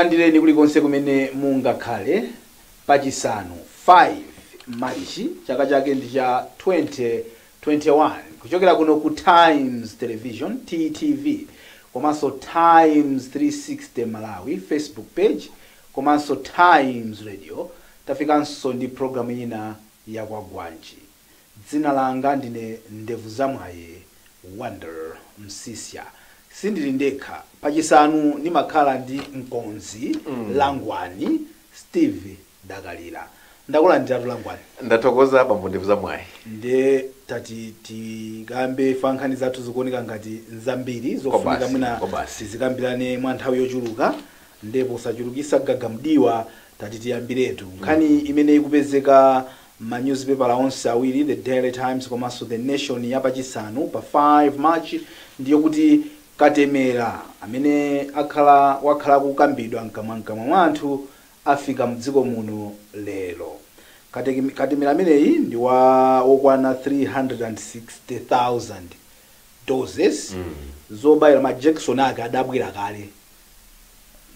Tikulandireni kulikonse kumene mungakhale pachisanu 5 Marichi, chaka chake ndi cha 2021, kuchokera kuno ku Times Television, TTV, komanso Times 360 Malawi Facebook page, komanso Times Radio. Tafikanso ndi programu ina yaKwagwanji. Dzina langa ndine Ndevu Zamwaye Wonder Msisya. Sindili ndekha. Pachisanu ndimakhala ndi mkonzi Langwani Steve Dakalira. Ndakulandiratu, Langwani. Ndathokoza, bambo Ndevu Zamwayi. Nde tati tikambe fa nkhani zathu zikuoneka ngati nzambiri zofunika Kobasi, mwina kobasi. tizikambirane mwa nthawi yochuluka. Ndipo sachulukisa gagamdiwa, tati tiyambiretu nkhani imene ikupezeka ma newspaper onse awiri, The Daily Times komanso The Nation, yapachisanu pa 5 March, ndiyo kuti katemera amene akhala wakhala kukambidwa mkamwamkamwa mwa anthu afika mdziko muno lero. Katemera ameneyi ndi wa wokwana 360,000 doses zobayira. Ma injection ake adabwera kale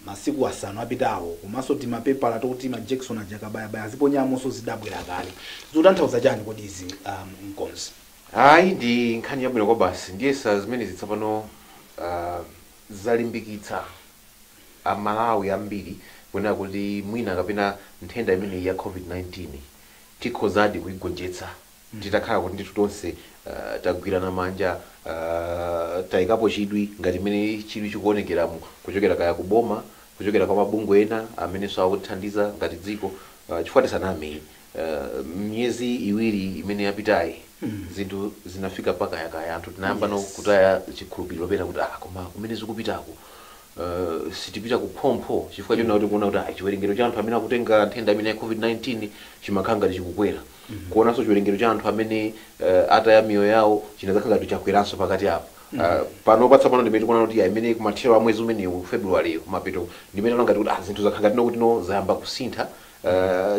masiku 5 apitawo, komanso timapepala tokuti ma injection aja akabayabaya aziponyamonso zidabwera kale. Zikutanthauza chani kodi izi, mkonzi? Ayi, ndi nkhani yabwino kwabasi. Ndiyesa zimenezi tsopano zalimbikitsa Amalawi ambiri kunena kuti mwina kapena nthenda imeneyi ya COVID-19 tikhozadi kuigonjetsa titakhala kuti ndithu tonse tagwirana manja, tayikapo chidwi ngati imene chidwi chikuonekeramo kuchokera kaya kuboma, kuchokera kwa mabungwe ena amenenso akutithandiza ngati dziko, chifukwa tisaname, miyezi 2 imene yapitayi zinthu zinafika pakayakaya. Anthu tinayamba no kutaya chikhulupiriro pena kuti ah, koma kumene zikupitako sitipita kuphompho, chifukwa chona kuti kuona kuti ah, chiwerengero cha anthu amene akutenga nthenda imene ya COVID-19 chimakhala ngati chikukwera, kuonanso chiwerengero cha anthu amene ataya miyoyo yawo chinadzakhala ngati chakweranso pakati apo. Pano patsopano ndimene tikuona kuti imene kumathero a mwezi umenewu, February kumapeto, ndimene tikuona ngati kuti ah, zinthu zakhala ngati kuti no zayamba kusintha,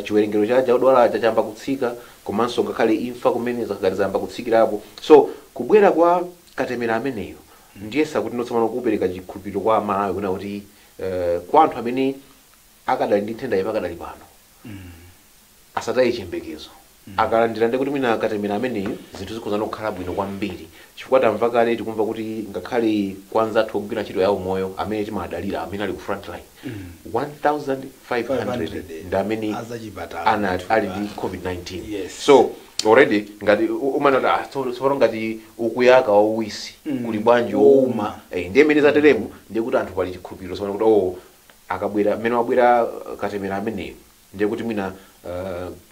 chiwerengero cha odwala chayamba kutsika, komanso ngakhale imfa kumene zakhala zayamba kutsikirapo. So kubwera kwa katemera ameneyo ndiyesa kuti notsopano kupereka chikhulupiriro kwa Amalawi kuna kuti kwa anthu amene akadali ndi nthenda pakadali pano asataye chiyembekezo. Akalandira ndi kuti mwina katemera ameneyo zinthu zikhoza kukhala bwino kwambiri, chifukwa tamva kale, tikumva kuti ngakhale kwa anzathu ogwira ntchito ya umoyo amene timadalira, amene ali ku frontline, 1500 ndi amene azachipatala ana ali ndi COVID-19. So already ngati umana kuti ah, tsopano ngati ukuyaka wauwisi kuli bwanji Wowuma. wowuma? Ndiye imene zateremu, ndiye kuti anthu pali chikhulupiriro tsopano kuti oh, akabwera mmene wabwera katemera ameneyo, ndiye kuti mwina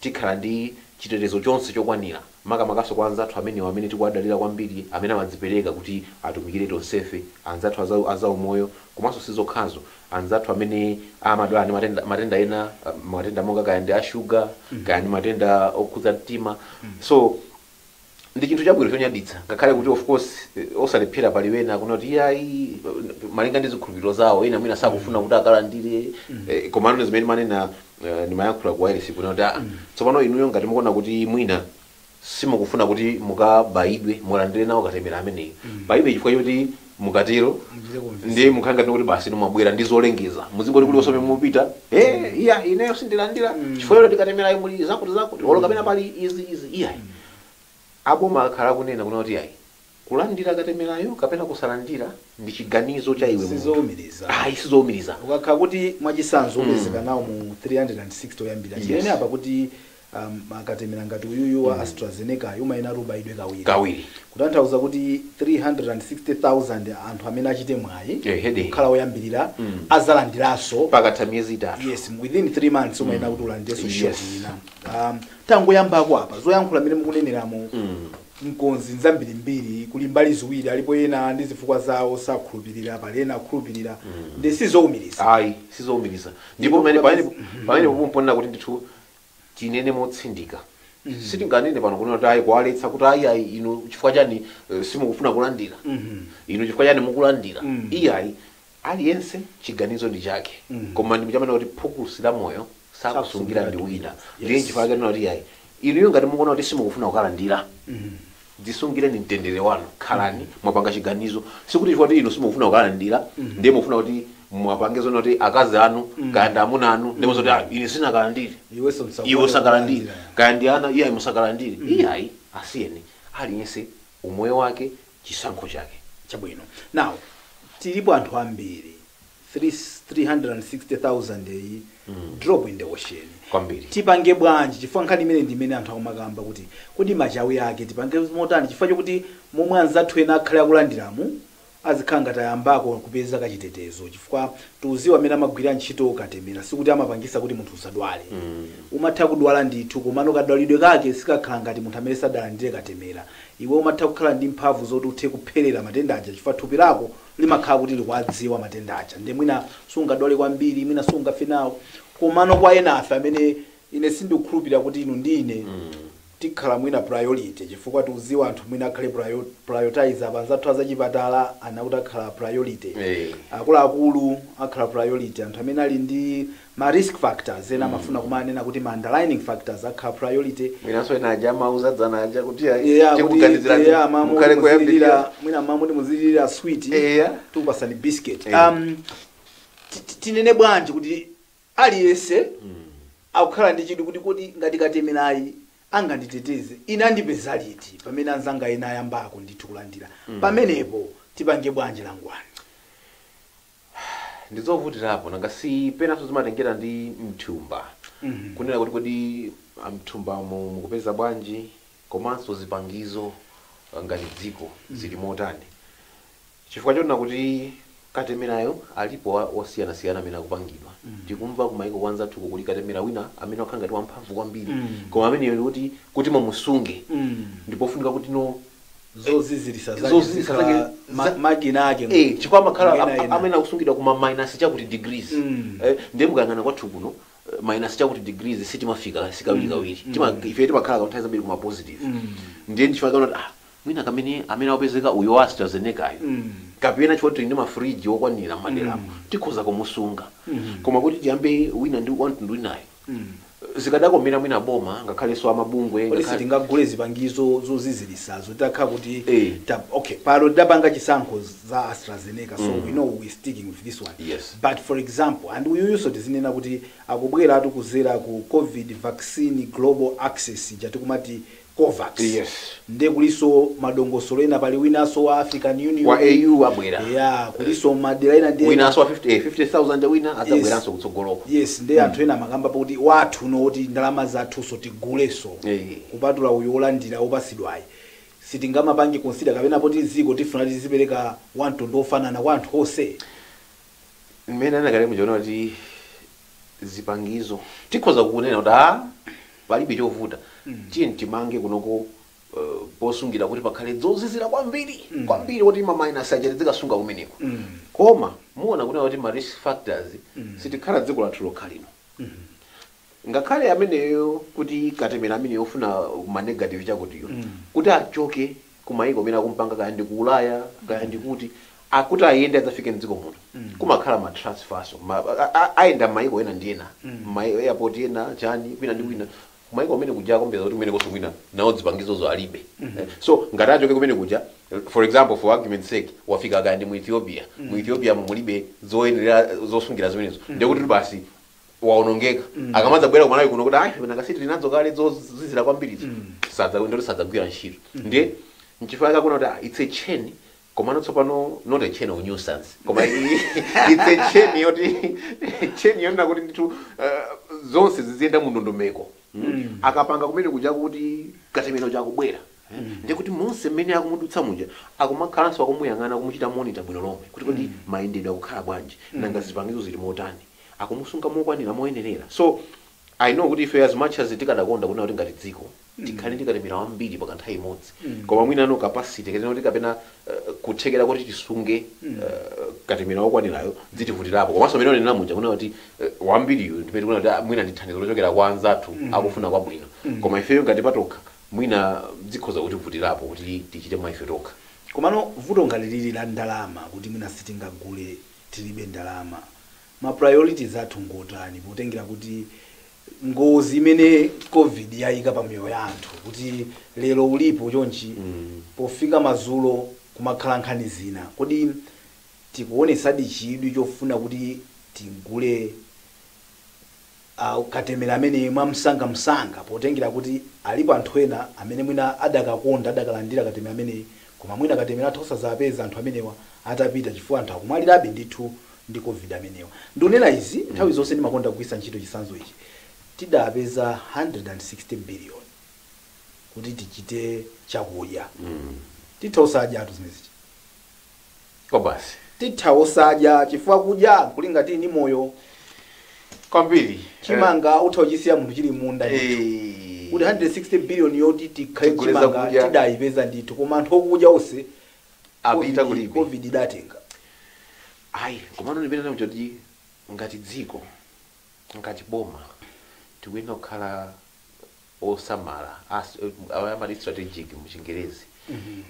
tikhala ndi chitetezo chonse chokwanira, makamakaso kwa anzathu amenewo amene tikuwadalira kwambiri, amene amadzipereka kuti atumikire tonsefe, anzathu azaumoyo, komanso sizokhazo, anzathu amene amadwala ndi matenda ena, matenda monga kaya ndi ashuga, kaya ndi matenda okhudza mtima. So ndi chinthu chabwino chonyaditsa, ngakhale kuti of course osalephera pali wena kuna kuti iyayi, malinga ndi zikhulupiriro zawo, ena mwina sakufuna kuti akalandire. Komano zimene manena, ndimayankhula ku wireless kuna kuti ah, tsopano inuyo ngati mukuona kuti mwina simukufuna kuti mukabayidwe, mulandire nawo katemera ameneyo, palibe chifukwa choti mukatero. Muchite kumvesa. Ndiye mukhala ngati kuti basi mwabwera ndi zolengeza, muzingoti kuliwonse pamene mupita, eh, iya, ineyo sindilandira chifukwa choti katemerayo muli zakuti zakuti, olo kapena pali izi izi. Iyayi, aboma akhala akunena kuna kuti ayi, kulandira katemerayo kapena kusalandira ndi chiganizo cha iwe munthu. Sizowumiriza. Ayi, sizowumiriza. Ukakhala kuti mwachisanzo upezeka nawo mu 360 oyambira, tinene apa kuti akatemera ngati uyuyu wa AstraZeneca umayenera ubayidwe kawiri. Kawiri. Kutanthauza kuti 360,000 anthu amene achite mwayi kukhala oyambirira azalandiranso pakatha miyezi 3. Yes, within 3 months umayenera kuti ulandirenso shot ina. Tangoyambako apa zoyankhula mmene mukuneneramo, mkonzi, nzambirimbiri. Kuli mbali ziwiri, alipo ena ndi zifukwa zawo sakhulupirira, pali ena akhulupirira. Ndi sizowumiriza. Ayi, sizowumiriza. Ndipo pamene pomponena kuti ndithu tinene motsindika, sitinganene pano kunena kuti ayi, kuwaletsa kuti ayi, ayi, inu chifukwa chani simukufuna kulandira, inu chifukwa chani mukulandira? Iyayi, aliyense chiganizo ndi chake. Koma ndi chamene kuti phukusi la moyo sakusungira ndi wina. Ndiye chifukwa chake tinena kuti iyayi, inuyo ngati mukuona kuti simukufuna kukalandira, dzisungireni mtendere wanu, khalani mwapanga chiganizo. Sikuti chifukwa kuti inu simukufuna kukalandira ndiye mufuna kuti mwapange zoona kuti akazi anu kaya ndi amuna anu ndipo zoti, "Ah, ine sinakalandire." Iwenso msakwane Iwe usakalandire. kulandira. Kaya ndi ana, iye musakalandire. Iyayi, asiyeni aliyense umoyo wake, chisankho chake. Chabwino. Now tilipo anthu ambiri, 360,000 eyi, drop in the ocean. Kwambiri. Tipange bwanji? Chifukwa nkhani imene ndi imene anthu akumakamba kuti kodi machawi ake tipange motani, chifukwa chokuti momwe anzathu ena akhale akulandiramu azikhala ngati ayambako kupeza kachitetezo, chifukwa tuziwa amene amagwira ntchito katemera sikuti amapangisa kuti munthu usadwale. Umatha kudwala ndithu, komano kadwalidwe kake sikakhala ngati munthu amene sadalandire katemera. Iwe umatha kukhala ndi mphamvu zoti uthe kupherera matenda aja, chifukwa thupi lako limakhala kuti likuwadziwa matenda aja, ndi mwina sungadwale kwambiri, mwina sungafe nawo. Komano kwa ena afe amene ine sindikukhulupirira kuti inu ndi ine tikhala mwina priority, chifukwa tikuziwa anthu mwina akhale prioritize apa anzathu azachipatala anakuti akhala priority, akuluakulu akhala priority, anthu amene ali ndi ma risk factors ena amafuna kumanena kuti ma underlying factors akhala priority. Mwinanso ena aja amauzadzana aja kuti Yeah, kuti tikuganizira yeah, mamu mukhale muzilira kuyambirira. Mwina mamu muzilira sweet, tukupasani biscuit. Tinene bwanji kuti aliyense akukhala ndi chidwi kuti kodi ngati katemerayi anganditeteze ine andipeza liti, pamene anzanga ena ayambako ndithu kulandira? Pamenepo tipange bwanji, Langwani? Ndizovutirapo, nanga si penanso zimatengera ndi mthumba, kunena kuti kodi mthumba mukupeza bwanji, komanso zipangizo ngati dziko zili motani, chifukwa chonena kuti katemerayo alipo osiyanasiyana amene akupangidwa. Tikumva kumaiko kwanzathuko kuli katemera wina amene wakhala ngati wamphamvu kwambiri, koma ameneyo ndi kuti mumusunge ndipofunika kuti no zozizirisa zake Zozizirisa zikhala zake makina ake chifukwa amakhala ngena ena. Amene akusungidwa kuma minus chakuti degrees. Ndiye mukayang'ana kwathu kuno, minus chakuti degrees sitimafika sikawiri kawiri. Ife timakhala nthawi zambiri kuma positive. Ndiye ndichifukwa kuti mwina kamene amene akupezeka uyo wa AstraZeneca yo, kapena chifukwa tili ndi mafriji okwanira m'maderamo, tikhoza kumusunga. Koma kuti tiyambe wina ndi wamtundu winayo, zikadakomera mwina boma ngakhalenso amabungwe Kodi sitingagule zipangizo zozizirisazo titakhala kuti okay, pano tidapanga chisankho za AstraZeneca, so we know we're sticking with this one. But for example, and uyuyuso tizinena kuti akubwera atikuzera ku COVID Vaccine Global Access jatikumati COVAX. Ndiye kuliso madongosolo ena, pali winanso wa African Union, Wa AU abwera. Yeah, kuliso madera ena ndi ena. Winanso wa 50 50,000 wina adzabweranso kutsogoloko. Yes, ndiye anthu ena amakamba kuti wathu no kuti ndalama zathuso tiguleso, kupatula uyu wolandira wopasidwayi, sitingamapange consider kapena poti ziko tifuna tizipereka wamtundu ofanana kwa anthu onse? Mmene anakale muchiona kuti zipangizo tikhoza kunena kuti a palibe chovuta, tiye timange kunoko posungira kuti pakhale zozizira kwambiri kwambiri, kuti ma minus aja tizikasunga kumeneko. Koma muona kunena kuti ma risk factors sitikhala dziko lathu lokha lino, ngakhale ameneyo kuti katemera ameneyo ofuna ma negative chakutiyo kuti achoke kumayiko amene akumpanga, kaya ndi ku Ulaya kaya ndi kuti, akuti ayende adzafike mdziko muno, kumakhala ma transfers ayenda mayiko ena ndi ena, ma airport ena chani, kwina ndi kwina, kumayiko amene kuja kumbeza kuti kumene koso kwina nawo zipangizozo alibe. So ngati achoke kumene kuja, for example, for argument's sake, wafika kaya ndi mu Ethiopia, mu Ethiopia mulibe zoyenera zosungira zimenezo, ndiye kuti basi waonongeka. Akamadza bwera kumalawi kuno kuti ayi, nakasiti tinazo kale zozizira kwambirizo, sadza ndoti sadzagwira ntchito. Ndiye nchifukwa chake kuti it's a chain, komano tsopano not a chain of nuisance, koma it's a chain yoti chain yonena kuti ndithu zonse ziziyenda mu ndondomeko. Akapanga kumene kuja kuti katemera chakubwera, ndiye kuti monse mmene akumudutsa muja akumakhalanso akumuyang'ana, kumuchita monitor bwino lomwe kuti kodi mayendedwe akukhala bwanji, nanga zipangizo zili motani, akumusunga mokwanira moyenerera. So I know kuti ife as much as tikadakonda kunena kuti ngati dziko tikhale ndi katemera wambiri pakanthawi imodzi, koma mwina ano capacity kapena kuti kapena kuthekera kuti tisunge katemera wokwanirayo zitivutirapo. Komanso amene onena muja kunena kuti wambiriyo ndimene kunena kuti mwina ndi thandizo lochokera kwa anzathu akufuna kwabwino, koma ifeyo ngati patokha mwina zikhoza kutivutirapo kuti tichite mwa ife tokha. Komano vuto ngati lili la ndalama, kuti mwina sitingagule, tilibe ndalama, ma priorities athu ngotani, potengera kuti ngozi imene COVID yayika pa miyoyo ya anthu, kuti lero ulipo chonchi, pofika madzulo kumakhala nkhani zina, kodi Tikuonesadi chidwi chofuna kuti tigule katemera amene mwamsangamsanga, potengera kuti alipo anthu ena amene mwina adakakonda adakalandira katemera ameneyi, koma mwina katemera athu osazapeza anthu amenewa atapita, chifukwa anthu akumwalirabe ndithu ndi COVID amenewa. Ndikunena izi, nthawi zonse ndimakonda kugwiritsa ntchito chitsanzo ichi. Tidapeza 160 billion kuti tichite chakudya. Titha osadya atu zimenezi. Kwa basi. Titha osadya, chifukwa kudya kulinga tili ndi moyo. Kwambiri. Chimanga utha uchisiya munthu chili munda ndithu. Kuti 160 billion yoti tikhale Tigule chimanga zakudya. Tidayipeza ndithu, koma anthu okudya onse apita. COVID. Kulibe. COVID idatenga. Ayi, komano ndipena choti ngati dziko, ngati boma, tikuyenera kukhala osamala, amati strategic mu Chingerezi.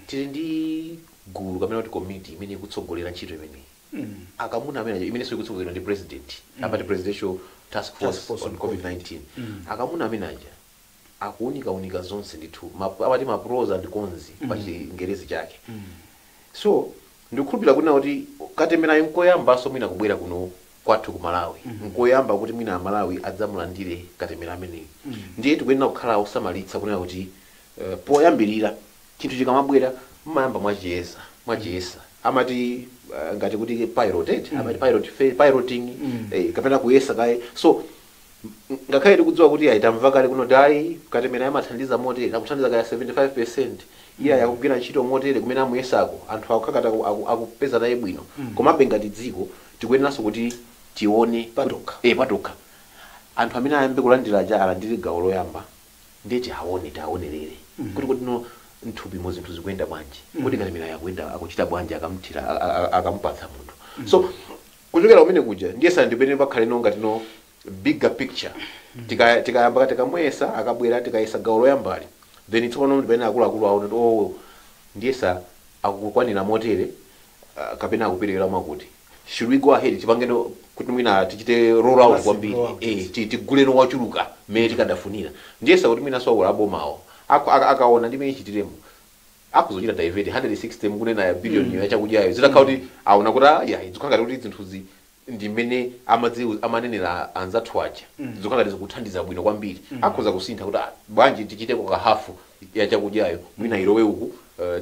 Tili ndi gulu kapena kuti committee imene ikutsogolera ntchito imeneyi, akamuna amene imenenso ikutsogoleredwa ndi president, amati Presidential Task Force, Task Force on on COVID-19. Akamuna amene aja akuunikaunika zonse ndithu, amati ma pros and cons pa Chingerezi chake. So ndikukhulupirira kunena kuti katemerayo nkoyambanso mwina kubwera kuno kwathu ku Malawi, nkoyamba kuti mwina Amalawi adzamulandire katemera ameneyi. Ndiye tikuyenera kukhala osamalitsa kunena kuti poyambirira chinthu chikamabwera mmayamba mwachiyesa, mwachiyesa, amati ngati kuti pilot, eh? Amati pilot, piloting, kapena kuyesa kaye. So ngakhale tikudziwa kuti ayitamva kale kuno ayi katemera amathandiza motere, akuthandiza kaya 75, iye akugwira ntchito motere kumene amuyesako, anthu akukhakata akupeza naye bwino, komabe ngati dziko tikuyeneranso kuti tione Patokha. Patokha anthu amene ayambe kulandira aja alandire gawo loyamba, ndiye tiaone, tiaonerere kuti no mthupimo zinthu zikuyenda bwanji, kuti katemera yakuyenda akuchita bwanji akamthira, akamupatsa munthu. So kuchokera kumene kuja ndiye sandipene pakhale no ngati no bigger picture. Tikayamba tikamuyesa, akabwera tikayesa gawo loyambali, then tsopano ndipene akuluakulu aone kuti oh, ndiyesa akukwanira motere, kapena akuperewera mwakuti should we go ahead, tipangeno kuti mwina tichite roll out Massive kwambiri, roll out. tiguleno wachuluka mmene tikadafunira. Ndiyesa kuti mwina so abomawo akaona ndi mmene chitiremo akuzochita divert 160 mukunena ya billion ya chakudyayo, zitakhala kuti aona kuti ya zikukhala ngati kuti zinthuzi ndi mmene amanenera anzathu aja, zikukhala ngati zikuthandiza bwino kwambiri, akhoza kusintha kuti ah, bwanji tichiteko ka hafu ya chakudyayo mwina ilowe uku,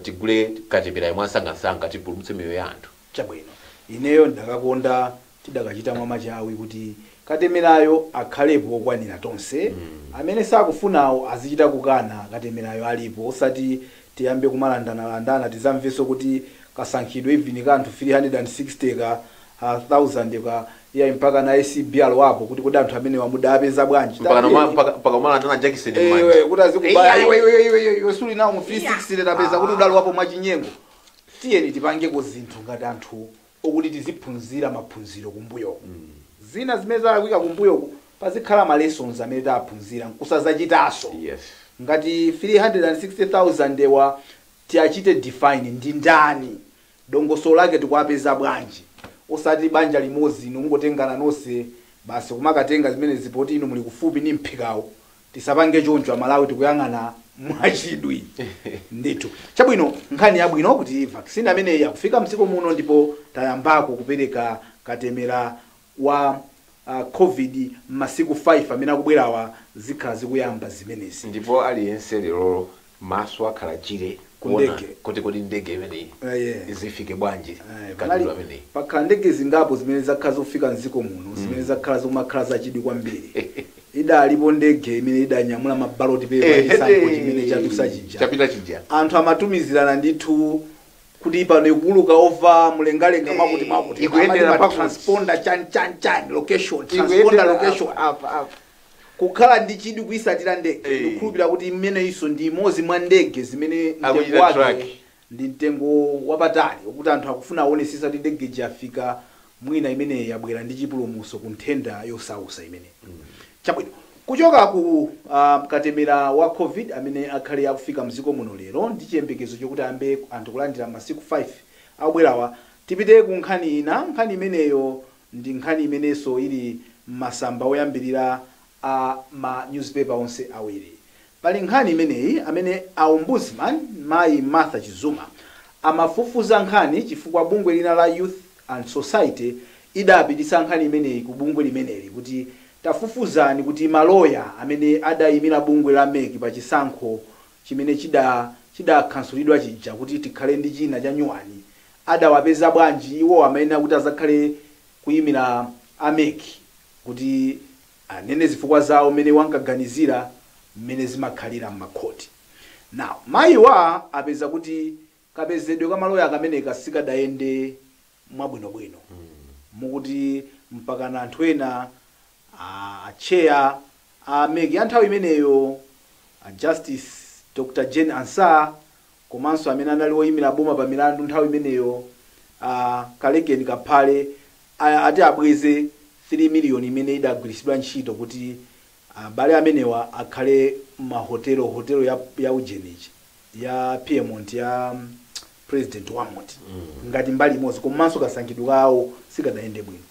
tigule katemerayo mwansangasanga, tipulumutse miyoyo ya anthu. Chabwino, ineyo ndakakonda tidakachita mwamachawi kuti katemerayo akhalepo okwanira tonse. Amene sakufunawo azichita kukana, katemerayo alipo, osati tiyambe kumalandanalandana, tizamvenso kuti kasankhidwe even ka anthu 360 ka 1000 ka iya mpaka na ACB alowapo kuti kodi anthu amene wamudapeza bwanji. Mpaka mpaka umalandana Jackson m'manja. Kuti azikubaya. Eh, iwe iwe iwe iwe iwe suli nawo mu 360, tapeza kuti udalowapo mwachinyengo. Tiyeni tipangeko zinthu ngati anthu okuti tiziphunzira maphunziro kumbuyoko. Zina zimene zalakwika kumbuyoko pazikhala ma lessons amene taphunzira nkusazachitanso. Ngati 360,000 wa tiachite define ndi ndani, dongosolo lake tikuapeza bwanji, osati banja limodzi inu mungotengana nonse basi kumakatenga zimene zipoti inu muli kufupi ndi mphikawo. Tisapange choncho, Amalawi tikuyang'ana mwachidwi ndithu. Chabwino, nkhani yabwino kuti vaccine ameneyi akufika mdziko muno ndipo tayambako kupereka katemera wa COVID. Masiku 5 amene akubwerawa zikhala zikuyamba zimenezi. Ndipo aliyense lero maso akhala chire Ku kuona ndege. kuti kodi ndege imeneyi Yeah. zifike bwanji, katundu ameneyi. Pakhala ndege zingapo zimene zakhala zofika mdziko muno zimene zakhala zomakhala zachidwi kwambiri. Idalipo ndege imene idanyamula ma ballot paper, chisankho chimene chatusa chija. Chapita chija. Anthu amatumizirana ndithu kuti pano ikuluka over mlengalenga mwakuti mwakuti. Ikuyendera Amati ma pakuti. transponder chan chan chan location, transponder Ikuyendera location. Apa, apa. Kukhala ndi chidwi kuyisatira ndege. Ndikukhulupirira kuti imeneyinso ndi imodzi mwa ndege zimene mtengo Akuchita wake track. ndi mtengo wapatali, ukuti anthu akufuna aonesesa kuti ndege yafika, mwina imeneyi yabwera ndi chipulumutso ku nthenda yosausa imeneyi. Chabwino, kuchoka ku katemera wa COVID amene akhale akufika mdziko muno lero ndi chiyembekezo chokuti ayambe anthu kulandira masiku 5 akubwerawa, tipite ku nkhani ina. Nkhani imeneyo ndi nkhani imenenso ili m'masamba oyambirira a ma newspaper onse awiri. Pali nkhani imeneyi amene a Ombudsman mayi Martha Chizuma amafufuza nkhani chifukwa bungwe lina la Youth and Society idapititsa nkhani imeneyi ku bungwe limeneli kuti tafufuzani kuti maloya amene adayimira bungwe la MEC pa chisankho chimene chidakhansulidwa chija kuti tikhale ndi china cha nyuwani, adawapeza bwanji iwo amene kuti azakhale kuyimira a MEC, kuti anene zifukwa zawo mmene wankaganizira mmene zimakhalira m'makhoti. Now mayiwa apeza kuti kapezedwe ka maloya kameneka sikadayende mwabwinobwino, mukuti mpakana anthu ena, acheya a MEC a nthawi imeneyo, a Justice Dr Jane Ansah, komanso amene anali woyimira boma pa milandu nthawi imeneyo, Kalekeni Kaphale, ati abweze 3 million imene idagwiritsidwa ntchito kuti abale amenewa akhale mahotelo, hotelo ya ujenichi ya Piemont ya President Wamot, ngati mbali imodzi, komanso kasankhidwe kawo sikadayende bwino.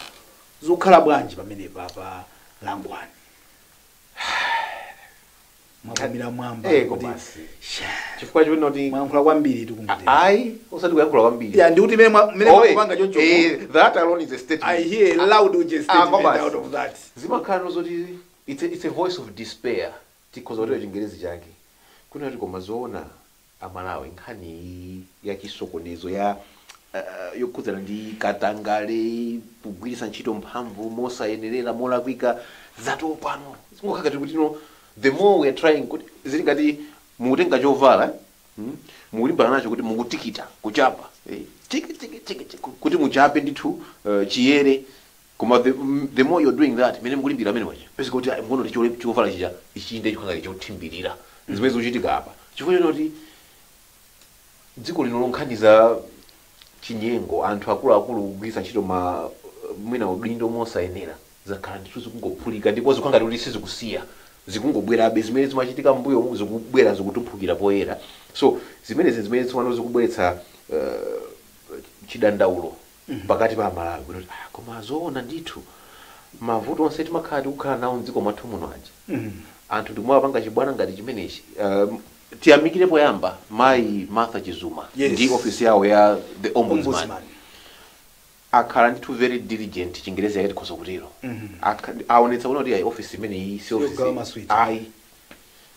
Zikukhala bwanji pamenepa pa Langwani? Mwapumira mwamba kuti Basi, chifukwa choti mwayankhula kwambiri, tikumutera. Ayi, usati kuyankhula kwambiri. Ya, ndikuti mene mene Oye, mwakupanga choncho. That alone is a statement. I hear a loud uje statement Basi. out of that. Zimakhala zoti it's a voice of despair, tikhoza kutero chingerezi chake, kuna kuti koma zoona Amalawi, nkhani iyi ya chisokonezo ya yokhudzana ndi katangale, kugwiritsa ntchito mphamvu mosayenerera, molakwika, zatopano. Zingokhala ngati kuti no, the more we are trying kuti zili ngati mukutenga chovala, mukulimbana nacho kuti mukutikita kuchapa, tiki tiki tiki tiki, kuti muchape ndithu chiyere, koma the more you're doing that, mene mukulimbira amene wacha pese kuti ayi, mukuona kuti chovala chija ichinde chikhala chothimbirira. Zimene zikuchitika apa, chifukwa choti dziko lino lonkhani za chinyengo, anthu akuluakulu kugwiritsa ntchito ma mwina udindo mosayenera, zakhala ndithu zikungophulika, ndipo zikukhala ngati kuti sizikusiya, zikungobwerabe. Zimene zimachitika mbuyo zikubwera, zikutumphukira poyera. So zimenezi zimene tsopano zikubweretsa chidandaulo pakati pa Amalawi kuti koma zoona ndithu mavuto onse timakhala tikukhala nawo mdziko mwathu muno aja, anthu ndikumapanga chibwana ngati chimenechi. Tiyamikire poyamba mayi Martha Chizuma ndi ofisi yawo ya the Ombudsman. Ombudsman. Akhala ndithu very diligent, chingerezi yake tikhoza kutero. Aonetsa kuona kuti ayi, ofisi imeneyi si ofisi Yogawa maswiti. Ayi,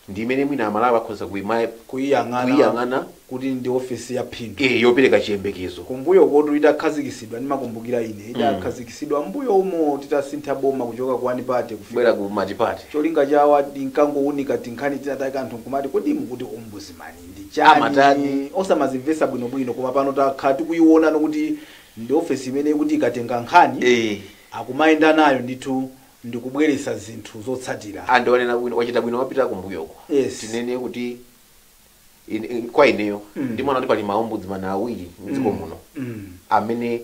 ndi imene mwina Amalawi akhoza kuima kuyiyang'ana kuyiyang'ana kuti ndi ofisi ya phindu, yopereka chiyembekezo. Kumbuyo kotu itakhazikitsidwa, ndimakumbukira ine itakhazikitsidwa mbuyo umo titasintha boma kuchoka ku one party kufika kubwera ku multiparty, cholinga chawo ndinkangowunika tinkhani tinataka, anthu nkumati kodi mukuti ombudsman ndi Amatani. chani, osamazimvesa bwinobwino. Koma pano takhala tikuyiona nokuti ndi ofesi imene kuti ikatenga nkhani akumayenda nayo ndithu ndikubweretsa zinthu zotsatira. Andiwanena bwino, wachita bwino wapita kumbuyoko. Tinene kuti kwa ineyo ndimaona kuti pali maombudsman awiri mdziko muno amene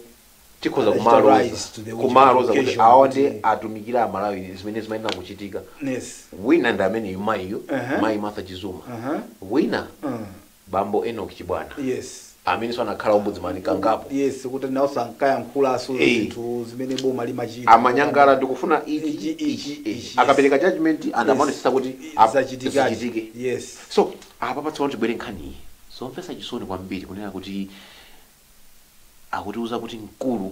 tikhoza Adachita kumaloza rise to the kumaloza kuti occasion awa ndi atumikira Amalawi zimene zimayenera kuchitika. Wina ndi ameneyu mayiyo, mayi Martha Chizuma. Wina bambo Enoch Chibwana, amene anakhala ombudsman kangapo. Yes, kuti nawonso ankayankhulanso zinthu zimene boma limachita. Amanyangala ndikufuna ichi, ichi, ichi, ichi, ichi. Ichi, yes. Akapereka judgment and amaonesesa kuti zachitikadi. Zichitike. So apa patsopano tibwere nkhaniyi. Zomvetsa chisoni kwambiri kunena kuti akutiuza kuti mkulu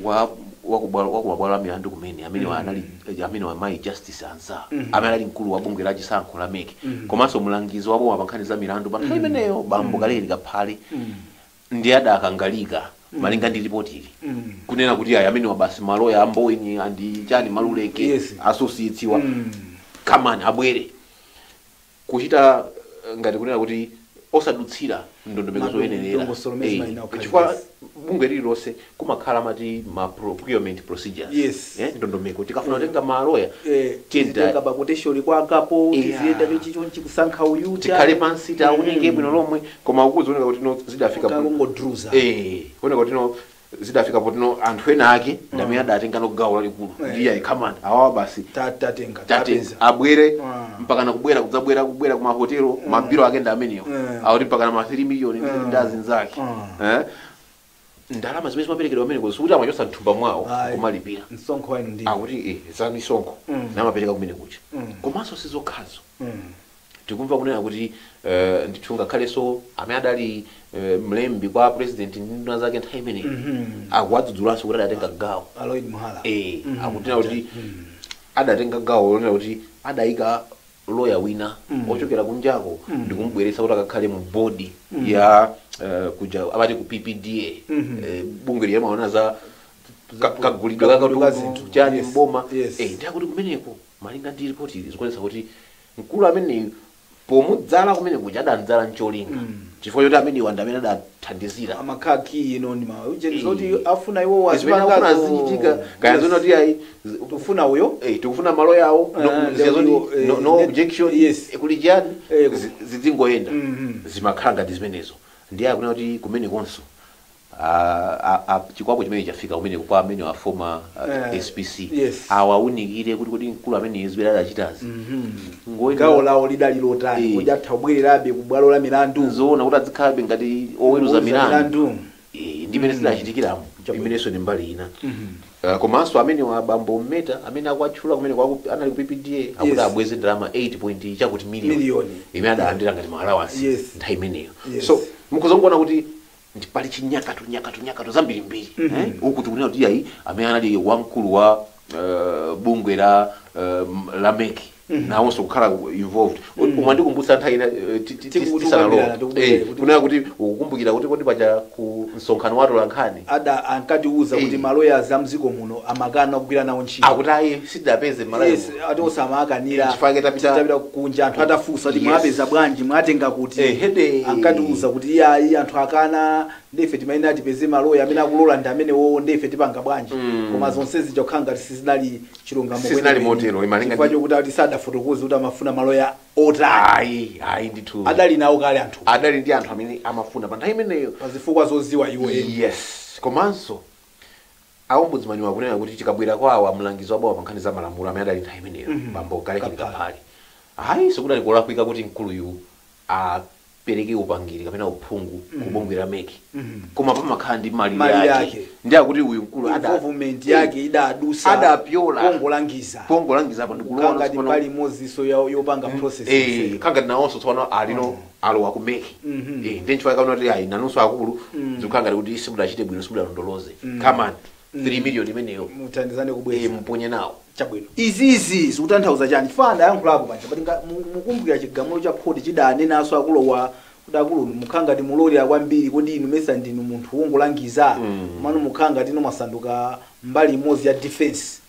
wa wakumabwalo a milandu kumene amene anali amene wa mayi Justice Ansah, amene ali mkulu wa bungwe la chisankho la MEC, komanso mlangizi wa boma pa nkhani za milandu pa nthawi imeneyo, bambo Kalekeni Kaphale, ndi adakangalika malinga ndi ripoti ili, kunena kuti ayi, amene wabasi maloya amboweni andi chani Maluleke associates kamani abwere kuchita ngati kunena kuti osadutsira ndondomeko zoyenerera. Dongosolo limene zimayenera kukhala. Chifukwa bungwe lililonse kumakhala mati ma procurement procedures, ndondomeko tikafuna kutenga maloya, tizitenga pa quotation kwakapo, tiziyenda chonchi chonchi kusankha uyu. Tikhale pansi taunike bwino lomwe, koma ukuzioneka kuti no zidafika kungodruza. Kuoneka kuti no zidafika potino anthu ena ake ndamene adatenga no gawo lalikulu, ndiye ayi, kamani awawa basi tatenga tatenga tapeza abwere, mpakana kubwera kudzabwera kubwera kuma hotelo, mabiro ake ndi amenewo, akuti mpakana ma 3 million ndi azinzake. Ndalama zimene zimaperekedwa ameneko sikuti amachosa mthumba mwawo Ayi. kumalipira. Msonkho wanu ndi Akuti za misonkho namapereka kumene kucha. Komanso sizokhazo. Tikumva kunena kuti ndithu ngakhalenso amene adali mlembi kwa president ndi nduna zake nthawi imeneyi akuwadzudzulanso kuti adatenga gawo. Aloid Muhala. Akutina kuti adatenga gawo lonena kuti adayika loya wina ochokera kunjako ndikumubweretsa kuti akakhale mu board ya kuja amati ku PPDA, bungwe liyamaona za kagulidwe kagulidwe ka ka zinthu. Chani mboma. Ndiyakuti kumeneko, malinga ndi ripoti ili, zikuonetsa kuti mkulu ameneyu pomudzala kumene kuja adandzala ncholinga, chifukwa choti amenewa ndi amene adathandizira. Amakhala ino ndi ma ujeni zoti afuna iwo zimene akufuna zichitika kaya zona kuti ayi tufuna uyo. Tikufuna malo yawo, no, ndio zoti no objection. Kuli chani, zidzingoyenda. Zimakhala ngati zimenezo. Ndiye akunena kuti kumenekonso chikwapo chimene chafika kumene kwa amene wa former SPC awaunikire kuti mkulu amene zimene adachitazi gawo lawo lidali lotani, kuti atha kubwererabe ku bwalo la milandu? Zoona, kuti azikhalabe ngati oweruza milandu. Milandu. Ndi imene zidachitikiramo. Imenenso ndi mbali ina. Komanso amene wa bambo Mmeta amene akuatchula kumene anali ku PPDA akuti abweze ndalama 8 point chakuti million Miliyoni. imene adalandira ngati ma allowance nthawi imeneyo. So mukuzongoona kuti ndi pali chinyakatu nyakatu nyakatu zambirimbiri. Uku tikunena kuti ayi, amene anali wamkulu wa bungwe la MEC nawonso kukhala involved. Umandikumbutsa nthawi ina tisanalowa. Tikukambirana, tikubwera kuti- Kunena kuti ukukumbukira kuti kodi paja ku msonkhano wa atolankhani ada ankatiuza kuti maloyazi a mdziko muno amakana kugwira nawo ntchito. Akuti ayi, sidapeze malayo. Yes, ati osamakanira. Chifukwa tapita- Tapita kunja, anthu atafunsa kuti mwapeza bwanji, mwatenga kuti? Hede. Ankatiuza kuti iyayi, anthu akana, ndife timayenera tipeze maloya amene akulola ndi amenewo, ndife tipanga bwanji? Koma zonse zija kukhala ngati sizinali chilungamo Sizinali kwenikweni. motero, imalinga Chifukwa chokuti ati sadafotokoze kuti amafuna maloya otani. Ayi, ayi ndithu. Adali nawo kale anthu. Adali ndi anthu amene amafuna pa nthawi imeneyo. Pazifukwa zoziwa iwo eni. Yes, komanso aombudsman wakunena kuti tikabwera kwawo, amlangizi wabawa pa nkhani za malamulo amene adali nthawi imeneyo, bambo Kalekeni Kaphale. Kaphale, ayi, sikudali kolakwika kuti mkuluyu apereke upangiri kapena uphungu ku bungwe la MEC, koma pamakhala ndi malire Malire ake. ake. Ndi akuti uyu mkulu Involvement yake idadusa Adapyola. pongolangiza. Pongolangizapo kukhala ngati ndikulowa mbali imodziso yopanga process. Khangati nawonso tsopano alino alowa ku MEC. Ndi nchifukwa kaona kuti ayi, nanunso akulu, zikukhala ngati kuti simudachite bwino, simudalondoloze. Come on, 3 million imeneyo muthandizane kubweza. Muponye nawo. Chabwino, izizi zikutanthauza chani? Chifukwa adayankhulapo paja pati mukumbukira chigamulo cha khoti chidanenanso akulowa kuti akulu mukhala ngati mulolera kwambiri, kodi inu mesa ndinu munthu wongolangiza? Mano mukhala ngati inu mwasanduka mbali imodzi ya defense.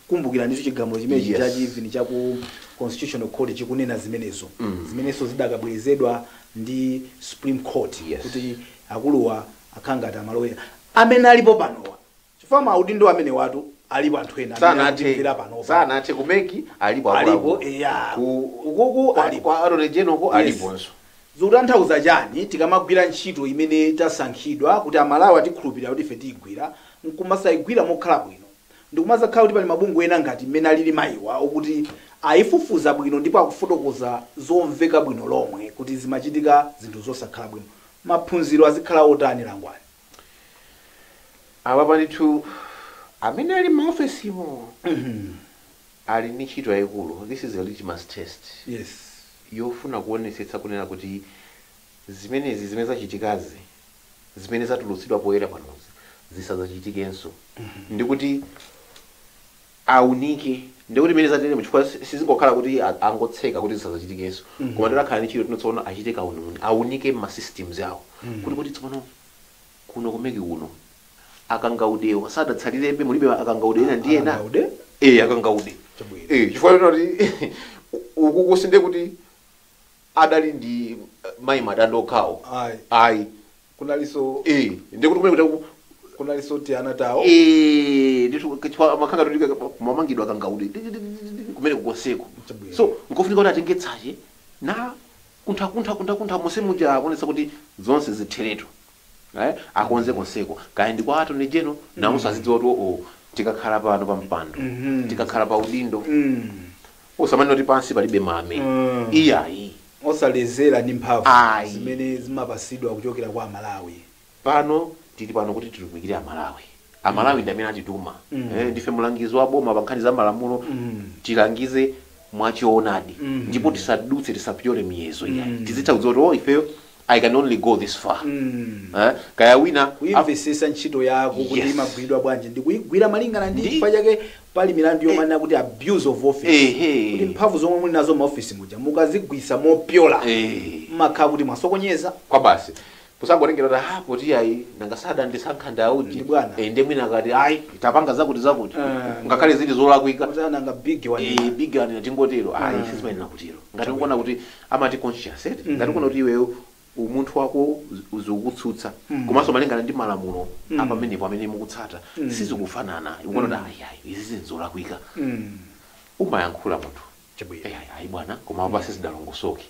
Kumbukira ndicho chigamulo chimene chachi even chaku Constitutional Court chikunena zimenezo, zimenenso zidakabwerezedwa ndi Supreme Court kuti akuluwa akhala ngati amalowera amene alipo panowa, chifukwa maudindo amene watu alipo anthu ena amene Sanathe. akutimvera panopa. Sanathe. Ku MEC alipo. Alipo. Akuluakulu. Eya. Ukuku alipo. Kwa Attorney General Yes. aliponso. Zikutanthauza chani tikamagwira ntchito imene tasankhidwa kuti Amalawi atikhulupirira kuti ife tiyigwira, nkumasayigwira mokhala bwino, ndikumazakhala kuti pali mabungwe ena ngati mmene alili mayiwa okuti ayifufuza bwino ndipo akufotokoza zomveka bwino lomwe kuti zimachitika zinthu zosakhala bwino? Maphunziro azikhala otani, Langwani? Awa pandithu amene ali m'maofesimo ali ndi ntchito yayikulu. This is a litmus test yofuna kuonetsetsa kunena kuti zimenezi zimene zachitikazi, zimene zatulutsidwa poyera panozi, zisadzachitikenso, ndikuti aunike, ndikuti imene zateremo, chifukwa sizingokhala kuti angotseka kuti zisadzachitikenso, koma ndakhala ndi ntchito tino tsopano achite kauniuni, aunike ma systems awo kuti tsopano kuno ku MEC kuno akangaudewa sadatsalirebe, mulibe akangaude ena ndi ena? Akangaude? Akangaude. Chabwino. Chifukwa choti uku kusinde kuti adali ndi mayi Madando okhawo. Ayi. Ayi. Kunalinso ndikuti kumene kuti kunalinso tiana tawo. Ndithu, chifukwa makhanga kuti kumamangidwa akangaude kumene kukonseko. Chabwino. So nkofunika kuti atenge tsache na kuntha kuntha kuntha kuntha monse muja, akuonetsa kuti zonse zitheretu, akonze konseko, kaya ndi kwa Attorney General, nawonso azidziwa kuti o tikakhala pano pa mpando, tikakhala pa udindo, usamanena kuti pansi palibe mame. Iyayi. Osalezera ndi mphamvu Ayi. zimene zimapasidwa kuchokera kwa Amalawi. Pano tili pano kuti titumikire Amalawi. Amalawi ndi amene atituma. Ndife mulangizi wa boma pa nkhani za malamulo. Tilangize Mwachoonadi, ndipo tisadutse, tisapyole miyezo iyayi. Tizitha kudziwa kuti, oh, ifeyo I can only go this far. Eh, kaya wina Kuimvesesa ntchito yako kuti imagwiridwa bwanji, ndikuyigwira malingana ndi chifukwa chake pali milandu yomanena kuti abuse of office, kuti mphamvu zomwe muli nazo maofisi muja mukazigwisa mopyola, mmakhala kuti mwasokonyeza. Kwa basi, kusangotengera kuti ah, poti ayi, nanga sada ndisankha ndauji. Ndi bwana. Eh, ndiye mwina akati ayi, tapanga zakuti zakuti, ngakhale zili zolakwika. Kuti ananga big one. Eh, big one, tingotero ayi, sizimayenera kutero. Ngati ukuona kuti amati conscious, eh? Ngati ukuona kuti iweyo umunthu wako zikukutsutsa, komanso malingana ndi malamulo apamenepo amene mukutsata sizikufanana, ukuona kuti ayi, ayi, izi zinzolakwika, umayankhula munthu. Chabwino. Eh, ayi bwana, koma apa sizidalongosoke.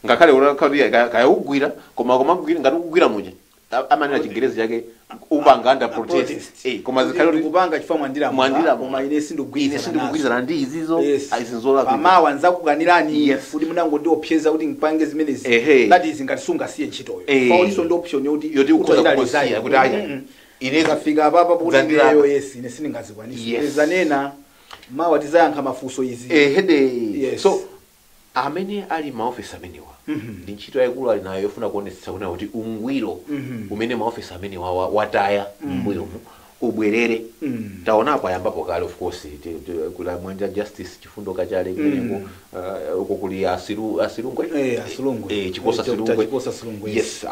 Ngakhale unakhala kaya ugwira, koma kugwira ngati ukugwira muja amanena chingerezi chake upanga under protest. Protest. Eh, koma zikhale kuti kupanga chifukwa mwandilamula, mwandilamula. Koma ine sindikugwirizana Ine sindikugwirizana ndi izizo. Izi nzolakwika. Pamawa nzakukanirani kuti munangondiopseza kuti ngipange zimenezi. That is ngati sungasiye ntchitoyo. Pauliso ndi option yoti Yoti ukhoza utachita kungosiya, resign. kuti aya, ine Kafika apapa kuti Dzandilapa. ineyo, yes, ine sindingazikwanisa. Zanena mawa tizayankha mafunso izi. Ehede. So amene ali maofisi amenewa, ndi ntchito yayikulu ali nayo yofuna kuonetsetsa kuna kuti ungwiro umene maofisi amenewa wataya m'mbuyomu ubwerere. Taonapo ayambapo kale, of course, kula mwanja Justice Chifundo Kachale kumeneko, uko kuli Asilungwe. Eh, Asilungwe. Eh, Chikosa Eh, Dr. Silungwe. Chikosa Silungwe, yes.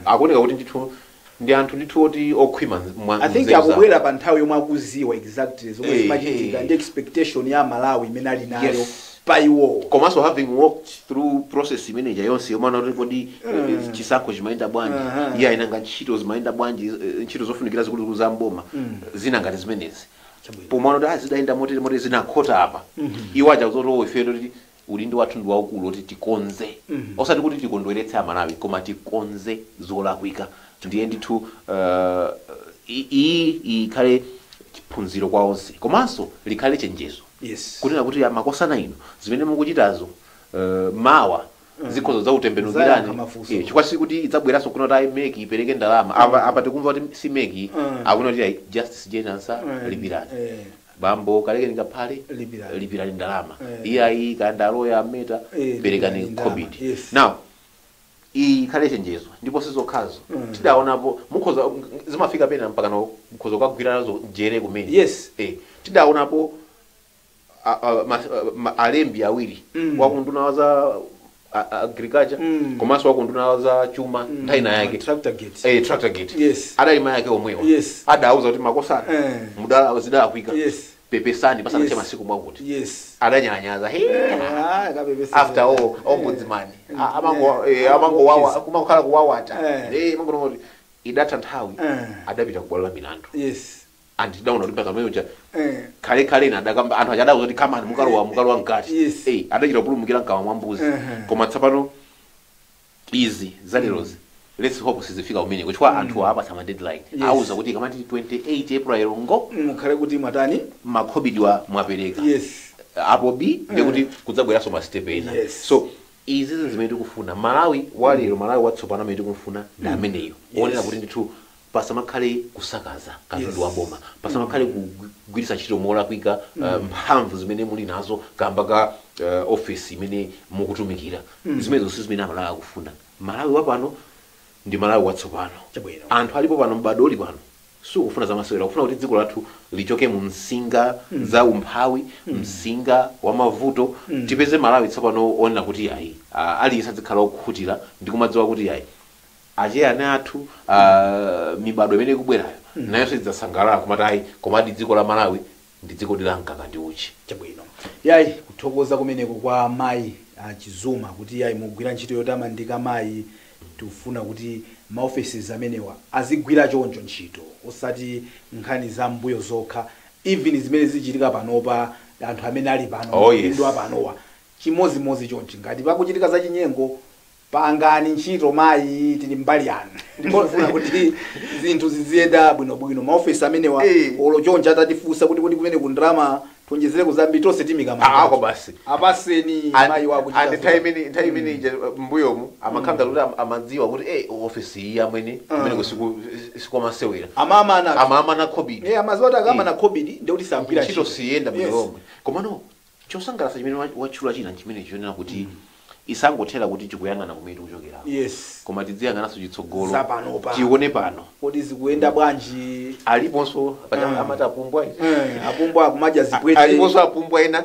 Akuoneka kuti ndithu ndi anthu ndithu oti okhwima I think nzeru zawo. Akubwera pa nthawi yomwe akuziwa exactly zomwe zimachitika ndi expectation ya Malawi imene ali nayo pa iwowo. Komanso having walked through process imeneja yonse yomana kuti kodi chisankho chimayenda bwanji, iye ayinanga ntchito zimayenda bwanji, ntchito zofunikira zikuluzikulu za mboma zina ngati zimenezi, Chabwino. pomwe kuti zidayenda motere motere, zinakhota apa, iwo aja kuzoti, oh, ife kuti ulindi wathu ndi waukulu kuti tikonze, osati kuti tikondweretse Amalawi, koma tikonze zolakwika. Ndiye ndithu iyi ikhale chiphunziro kwa onse, komanso likhale chenjezo kunena kuti makosana ino zimene mukuchitazo, mawa zikhozo Zayankha zautembenukirani. Mafunso. Eh, chifukwa sikuti idzabweranso kuno kuti ayi, MEC ipereke ndalama. Apa apa tikumva kuti si MEC, akuno kuti ayi, Justice Jane Ansah, lipirani. Bambo Kaleke Ngaphale, Lipirani. Lipirani ndalama. Iye ayi, kandaloya ameta, lipirani perekani ndalama. COVID. Now iyi ikhale chenjezo, ndipo sizokhazo. Tidaonapo mukhoza zimafika pena mpaka no mukhoza kukagwira nazo jere kumene. Eh, tidaonapo alembi awiri, wakunduna za agriculture komanso wakunduna za chuma, nthawi ina yake. Tractor gate. Eh, tractor gate. Adali yake omwewa. Adauza kuti makosana, mudala zidalakwika, pepesani pasanache masiku mwakuti. Adanyalanyaza. Hey, Ah, kapepesa. after all, ombudsman amango amango wawa kumakhala kuwawata. Eh, amango kuti idatha nthawi, adapita kubwalo la milandu. Andidaona kuti mpaka pamene uja khale khale ina adakamba anthu achadauza kuti kamani, mukalowa, mukalowa mkati. Eh, adachita kupulumukira mkamwa mwa mbuzi. Koma tsopano izi zalerozi, let's hope sizifika kumeneko, chifukwa anthu apatsa ma deadline. Auza kuti ikamati 28 April ngo Mukhale kuti mwatani? Makhobidwa mwapereka. Apo b ndikuti kudzabweranso ma step ena. So izi zimene tikufuna, Malawi walero, Malawi watsopano amene tikumfuna ndi ameneyo, onena kuti ndithu pasamakhale kusakaza katundu wa boma, pasamakhale kugwiritsa ntchito molakwika mphamvu zimene muli nazo kamba ka office imene mukutumikira. Zimenezo si zimene Amalawi akufuna. Malawi wapano ndi Malawi watsopano. Chabwino. Anthu alipo pano, m'bado uli pano sukufuna zamasewera, kufuna kuti dziko lathu lichoke mu msinga za umphawi, msinga wa mavuto, tipeze Malawi tsopano onena kuti ayi, aliyense adzikhala okhutira ndi kumadziwa kuti ayi, acheyani athu, mibado imene ikubwerayo nayonso idzasangalala kumati ayi, komadi dziko la Malawi ndi dziko la mkaka ndi uchi. Chabwino. Yayi, kuthokoza kumeneko kwa mayi Chizuma kuti yayi, mugwira ntchito yotamandika mayi. Tikufuna kuti maoffices amenewa azigwira choncho ntchito, osati nkhani za mbuyo zokha, even zimene zichitika panopa, anthu amene ali pano, maudindo apanowa, chimozimozi chonchi. Ngati pakuchitika zachinyengo, pangani ntchito mayi, tili mbali yanu. Ndikufuna kuti zinthu ziziyenda bwinobwino. Maofisi amenewa, olo choncho atatifunsa kuti kuti kumene kundrama tionjezere kuzambiri, tonse timika manja. Ako basi. Apaseni mayi wakuchita And nthawi imene ija mbuyomu amakhala kuti amadziwa kuti eh, ofisi iyi amwene kumene kusiku sikumasewera. Amama Amama na COVID. Eh, amaziwa kuti akamana COVID ndikuti sagwira ntchito siyenda bwino lomwe. Komano Chosangalatsa chimene watchula china chimene chionera kuti isangothera kuti chikuyang'ana kumene tikuchokera, koma tidziyang'ananso chitsogolo, Zapanopa. tione pano kodi zikuyenda bwanji. Aliponso amati apumbwa izi. Apumbwa akumadya zipwete. Aliponso apumbwa ena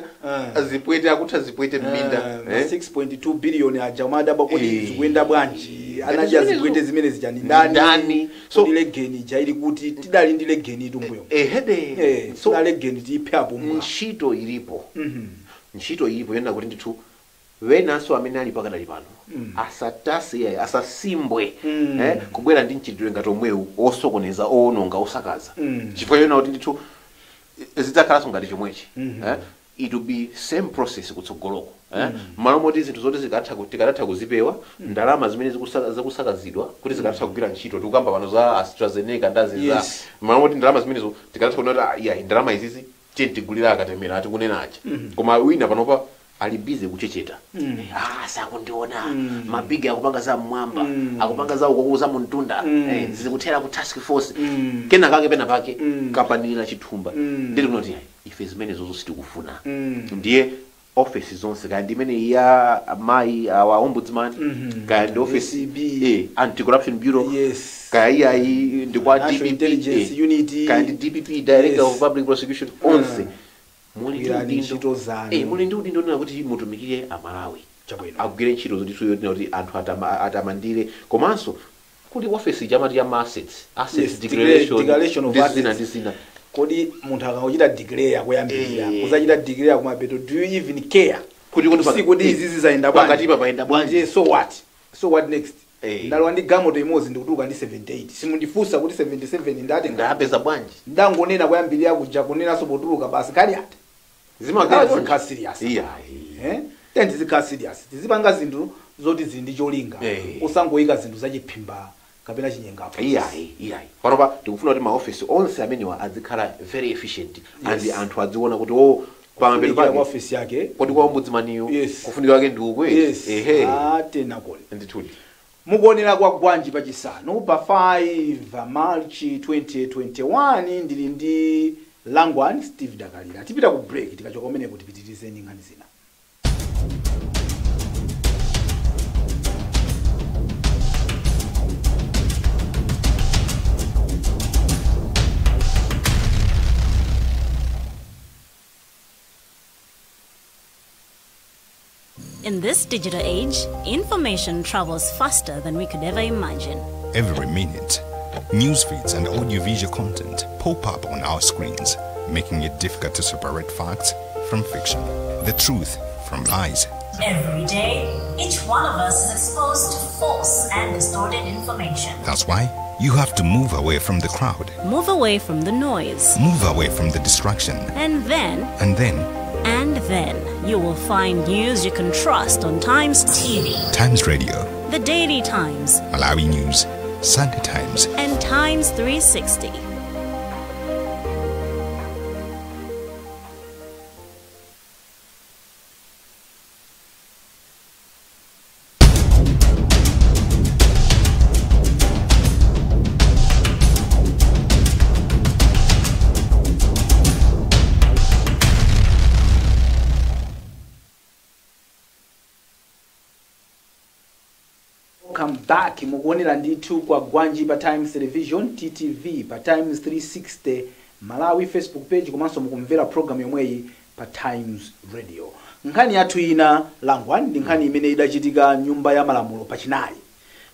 zipwete, akutha zipwete m'minda. Ma 6.2 billion aja umadabwa kodi zikuyenda bwanji, anadya zimenezo. zipwete zimene zija ni ndani? Ndani? Kodi legeni ija ili kuti? Tidali ndi legeni itumbuyo. Ehede. So sina legeni tiyiphe apumbwa. Ntchito ilipo, ntchito ilipo yonena kuti ndithu wenanso amene ali pakadali pano asatase iyayi, asasimbwe kubwera ndi mchitidwe ngati omwewu osokoneza, owononga, osakaza, chifukwa chonena kuti ndithu zidzakhalanso ngati chomwechi. It will be same process kutsogoloko, Malo moti zinthu zoti tikanatha kuzipewa, ndalama zimene zikusakazidwa kuti zikanatha kugwira ntchito, tikukamba pano za AstraZeneca ndazi za malo moti ndalama zimenezo tikanatha kuona kuti iya, ndalama izizi tiye tigulira akatemera atikunena aja, koma wina panopa ali busy kuchecheta, sakundiona, mabigi akupanga za mmwamba, akupanga za ukoko za muntunda, zikuthera ku task force, kena kake pena pake kapanilira chithumba. Nditi kunoti ife zimenezozo sitikufuna. Ndiye office zonse, kaya ndi imene ya mayi awa ombudsman, kaya ndi office ACB. Anti-corruption bureau, kaya iyayi ndi kwa National DPP, Intelligence Unit. Kaya ndi DPP, director of public prosecution, onse muli ndi Gwirani udindo. ntchito zanu. Muli ndi udindo onena kuti mutumikire Amalawi, Chabwino. agwire ntchito zoti yonena kuti anthu atamandire, komanso kuli office chamati ya assets, assets declaration, declaration of ndi zina assets. ndi zina. Kodi munthu akangochita declare kuyambirira, kuzachita declare kumapeto, do you even care Kuti Si kuti izi zizayenda bwanji? Pakatipa payenda bwanji? Ndiye so what, so what next? Ndalowa ndi galimoto imodzi, ndikutuluka ndi 78, simundifunsa kuti 77 ndati Ndapeza bwanji? Ndangonena kuyambirira kuja, kunenanso potuluka, basi nkhani ati Zimakhala choncho. Zikhala serious. Iya. Then tizikhala serious, tizipanga zinthu zoti zili ndi cholinga, usangoyika zinthu zachiphimba kapena chinyengapo. Iyayi, panopa tikufuna kuti maofisi onse amenewa azikhala very efficient and anthu adziona kuti o pamapeto Kufunikira kwa pake ofisi yake. Kodi kwa ombudsmaniyo kufunika kwake ndi uku? Yes. Atena koni. Ndithudi. Mukuonera kwa Gwanji pachisanu pa 5 March 2021. Ndili ndi Langwan Steve Dakalira. Tipita ku break, tikachoka kumeneko tipitirizeni nkhani zina. In this digital age, information travels faster than we could ever imagine. Every minute, news feeds and audiovisual content pop up on our screens, making it difficult to separate facts from fiction, the truth from lies. Every day, each one of us is exposed to false and distorted information. That's why you have to move away from the crowd, Move away from the noise. Move away from the distraction, And then, and then and then, you will find news you can trust on Times TV, Times Radio, The Daily Times, Malawi News, Sunday Times, and Times 360. Welcome back. Mukuonera ndithu kwa Gwanji pa Times Television, TTV, pa Times 360 Malawi Facebook page, komanso mukumvera program yomweyi pa Times Radio. Nkhani yathu ina, Langwan, ndi nkhani imene idachitika nyumba ya malamulo pachinayi.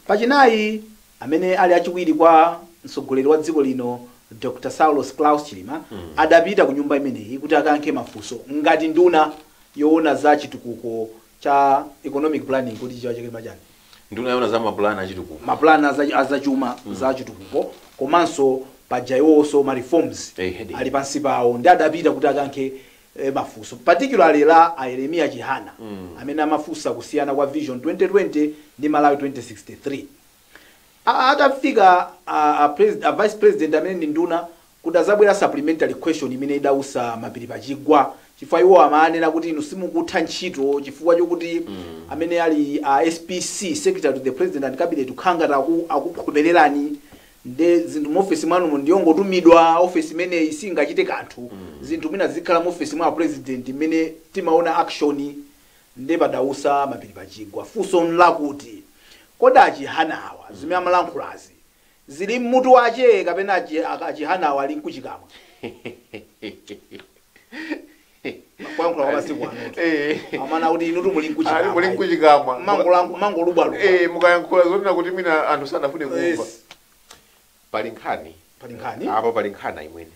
Pachinayi amene ali achiwiri kwa mtsogoleri wa dziko lino, Dr Saulos Klaus Chilima, adapita ku nyumba imeneyi kuti akayankhe mafunso ngati nduna yoona za chitukuko cha economic planning, kuti chiwa chake pachani. Nduna yoona za mapulani achitukuko. Mapulani azachuma, za chitukuko, komanso paja iwonso ma reforms Hedi. ali pansi pawo, ndi adapita kuti akayankhe mafunso, particularly la a Yeremiya Chihana, amene amafunsa kusiyana kwa Vision 2020 ndi Malawi 2063. Atafika a vice president amene ndi nduna, kuti azabwera supplementary question imene idausa mapiri pachigwa, chifukwa iwo amanena kuti inu simukutha ntchito chifukwa chokuti amene ali a SPC, secretary to the president and cabinet, kukhangati akukhomererani. Nde zinthu muofesi mwanumu ndiyongotumidwa, ofesi imeneyi singachite kanthu. Zinthu mwina zikhala muofesi mwa president mmene timaona action. Nde padausa mapiri pachigwa. Funso nlakuti, kodi achihanawa zimene amalankhulazi zili mmutu wache, kapena achihanawa ali nkuchikamwa? Kuyankhula kwa masiku ano amana kuti inutu muli Ali muli nkuchikamwa, nkuchikamwa. mangolubwalubwa. Mukayankhula zonena kuti mwina anthu sanafune kumva. Pali nkhani. Pali nkhani. Apo pali nkhani imwene.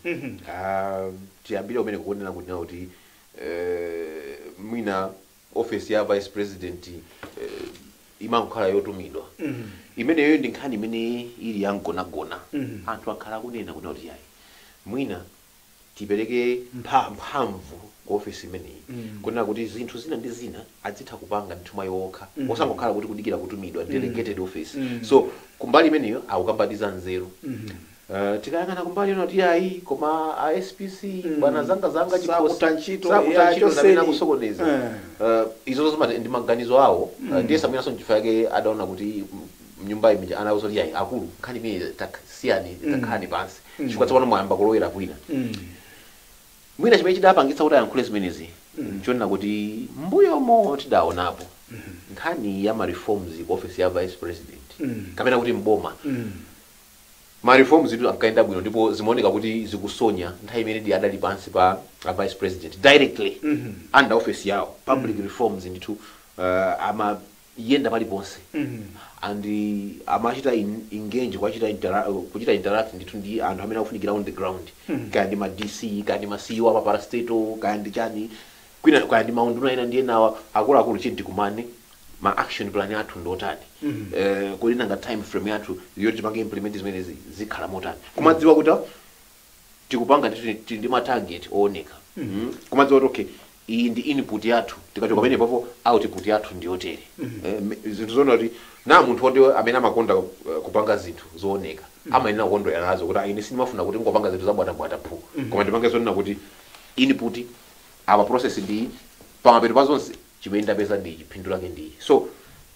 Ah, tiyambire umene kuonera kunena kuti mwina office ya vice president imakhala yotumidwa. Imeneyo ndi nkhani imene ili yamgonagona. Anthu akhala akunena kunena kuti yayi, mwina tipereke mphamvu mphamvu ku ofisi imeneyi, kunena kuti zinthu zina ndi zina adzitha kupanga ndithu mwayi okha, osangokhala kuti kudikira kutumidwa, delegated office. So kumbali imeneyo akukambatiza nzeru. Tikayang'ana kumbali ino ti ayi, koma a SPC bwana zanga zanga chikhosi, Sakuta ntchito, sakuta ya, ntchito ndamene choseni. akusokoneza. Izo zomati ndi maganizo awo. Ndiye samwinaso nchifukwa yake adaona kuti mnyumba imija anawuza kuti ayi akulu, nkhani imene siyani, takhani pansi, chifukwa tsopano mwayamba kulowera kwina. Mwina chimene chidapangitsa kuti ayankhule zimenezi nchonena kuti mbuyomo tidaonapo nkhani ya ma reforms ku office ya vice president kapena kuti mboma. Ma reforms itu ankaenda bwino ndipo zimaoneka kuti zikusonya nthawi imene di adali pansi pa a vice president directly, under office yawo. Public reforms ndithu amayenda paliponse and amachita engage, kuchita interact ndithu ndi anthu amene akufunikira on the ground, kaya ndi ma DC, kaya ndi ma CEO ama parastatal, kaya ndi chani kwina, kaya ndi maunduna ena ndi enawa akuluakulu, chini tikumane, ma action plan athu ndotani, kodi nanga time frame yathu yoti tipange implement zimenezi zikhala motani, kumadziwa kuti tikupanga ndithu tili ndi ma target ooneka. Kumadziwa kuti okay, iyi ndi input yathu, tikachoka pamene papo output yathu ndiyotere. Zinthu zoona kuti na munthu woti amene amakonda kupanga zinthu zooneka amayenera kukondwera nazo, kuti ine sindimafuna kuti ngopanga zinthu zabwatabwata phu, koma ndipange zonena kuti input apa, process ndi pamapeto pa zonse chimene ndapeza ndi chiphindu lake ndi. So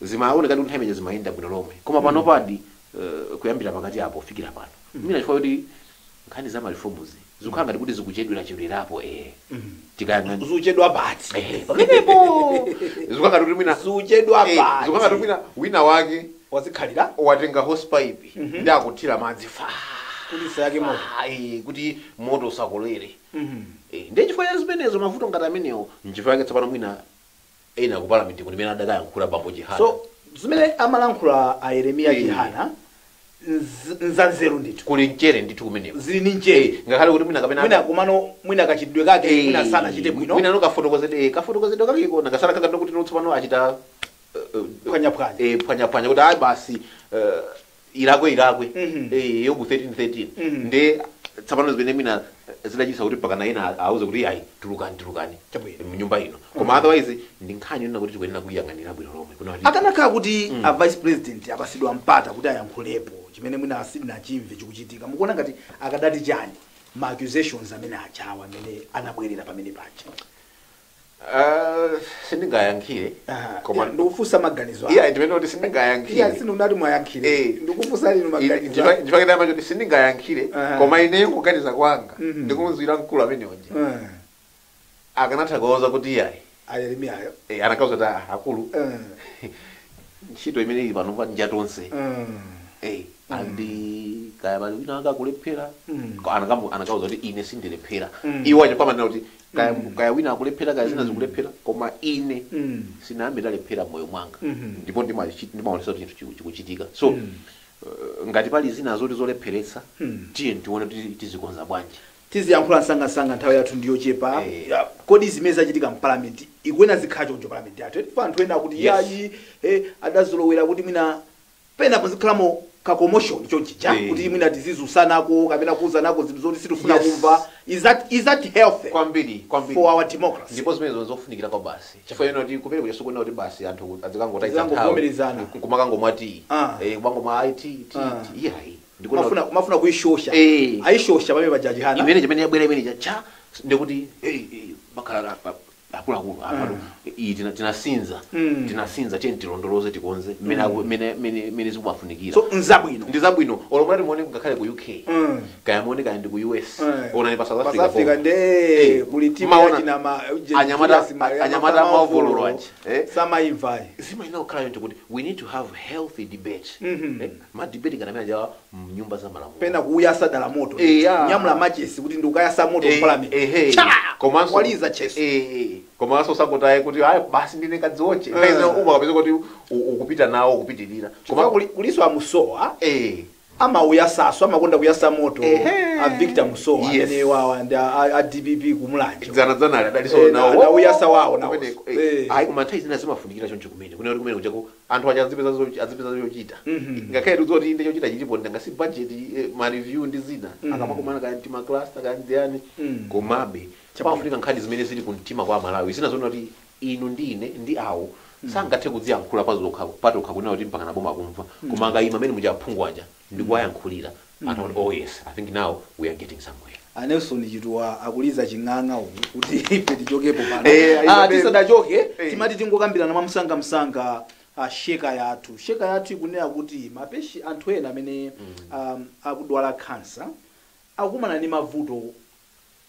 zimaoneka kuti nthawi imene zimayenda bwino lomwe, koma pano padi kuyambira pakati apo kufikira pano, mina chifukwa kuti nkhani za ma reforms zikukhala ngati kuti zikuchedwera chedwerapo tikayang'ana Zuchedwa pati? Pamenepo zikukhala ngati kuti mwina Zuchedwa pati? Zikukhala ngati mwina wina wake wazikhalira, watenga hosepipe ndi akuthira madzi fa kuti sayake moto. Kuti moto usakolere. Ndiye chifukwa cha zimenezo, mavuto ngati amenewo, nchifukwa chake tsopano mwina ena ku parliament kuti imene adakayankhula bambo Chihana. So zimene amalankhula a Yeremiya Chihana nzanzeru ndithu. Kuli mchere ndithu kumeneko. Zili ndi mchere. Ngakhale kuti mwina kapena mwina kumano mwina kachitidwe kake mwina sanachite bwino. Mwina no kafotokozedwe kakeko nakasala kakati kuti tsopano achita phwanyaphwanya. Phwanyaphwanya kuti ayi basi, ilakwe ilakwe. Yobu 13 13. Ndi tsopano zimene mwina zidachitisa kuti pakana ena auze kuti ayi, tulukani tulukani Chabwino. mnyumba ino. Koma otherwise ndi nkhani yonena kuti tikuyenera kuyiyang'anira bwino lomwe kuna kuti Akanakhala kuti a vice president apasidwa mpata kuti ayankhulepo, chimene mwina sitinachimve chikuchitika, mukuona ngati akadati chani ma accusations amene achawa amene anabwerera pamene paja? Sindingayankhire. Koma ndikufunsa maganizo. Iya, ndimene kuti sindingayankhire. Iya, sinunati mwayankhire. Ndikufunsa inu maganizo. Ndipakene amachoti sindingayankhire. Koma ineyo kuganiza kwanga, ndikumuzwira mkulu amene onje akanatha kuwauza kuti iyayi, ayeremiyayo anakauza kuti, "Ah, akulu, ntchito imene ili pano pa njatonse." And kaya pali wina akakulephera, anakauza kuti ine sindilephera. Iwo acho pamanena kuti kaya wina akulephera, kaya zina zikulephera, koma ine sinayambe ndalephera moyo mwanga, ndipo ndimaonesa kuti chinthu chikuchitika. So ngati pali zina zoti zolepheretsa, tiye tione kuti tizikonza bwanji. Tiziyankhula msangasanga, nthawi yathu ndiyochepa. Ya, kodi zimene zachitika mpalamenti ikuena zikhala choncho palamenti yathu? Fa anthu ena akuti yayi, adazolowera kuti mwina pena pazikhalamo ka commotion chonchija, kuti mwina tizizusanako kapena kuuzanako zinthu zoti sitifuna kumva. Is that healthy Kwambiri, kwambiri. for our democracy? Ndipo zimenezo zofunikira kwa basi, chifukwa ino kuti kumene kuja sikuona kuti basi anthu azikangotaitsa Azikangovomerezana. Kumakangomwa tii, kumangomwa ayi tii tii tii, iyayi. Ndikuona Mafuna kuishosha. Ayishosha pamene paja Chihana. Imene chimene yabwera imene cha ndikuti bakhala Akuluakulu apatu iyi tinasinza, tinasinza, tiye tilondoloze, tikonze mmene mmene zikumafunikira. So nzabwino. Ndi zabwino. Olo mutati muone ngakhale ku UK, kaya muone kaya ndi ku US, onani pa South Pa Africa. South Africa Pomwe. nde kuli timu yachina ma Anyamata amavololo aja, eh. Samaimvayi. Zimayenera kukhala yonse kuti we need to have healthy debate. Ma debate ngati amene ajawa mnyumba za malamulo, pena kuyasa dala moto, nyamula machesi kuti ndikukayasa moto mparliament. Ehe. Komanso Waliza cheso. Komanso sangotaye kuti ayi basi ndine kadzioche. Uma kapeza kuti ukupita nawo ukupitirira. Koma kuliso amusowa, amauyasaso, amakonda kuyasa moto. A Victor Musowa, amene wawa ndi a DPP kumulanje. Dzanadzanali adaliso nawo. Nauyasa wawo nawo. Kumeneko, Ayi, koma nthawi zina zimafunikira choncho kumene kunena kuti kumene kuchako anthu aja azipeza zochita, ngakhale tikudziwa kuti inde chochita chilipo, ndangasi budget, ma review ndi zina, akamakumana kaya ndi ma cluster kaya ndiyani, komabe pafunika nkhani zimene zili kumtima kwa Malawi, zina zoona kuti inu ndi ine ndi awo sangathe kudziyankhula pazokha patokha, kunena kuti mpaka naboma kumva, koma akayima amene muja aphungu aja ndikuwayankhulira anthu akuti, "Oh yes, I think now we are getting somewhere." A Nelson Chituwa akuliza ching'ang'a uku kuti ife tichokepo pano. Ayi, Tisadachoke, timati tingokambirana mwamsangamsanga sheka yathu. Sheka yathu ikunena kuti mapeshi anthu ena amene akudwala khansa akukumana ndi mavuto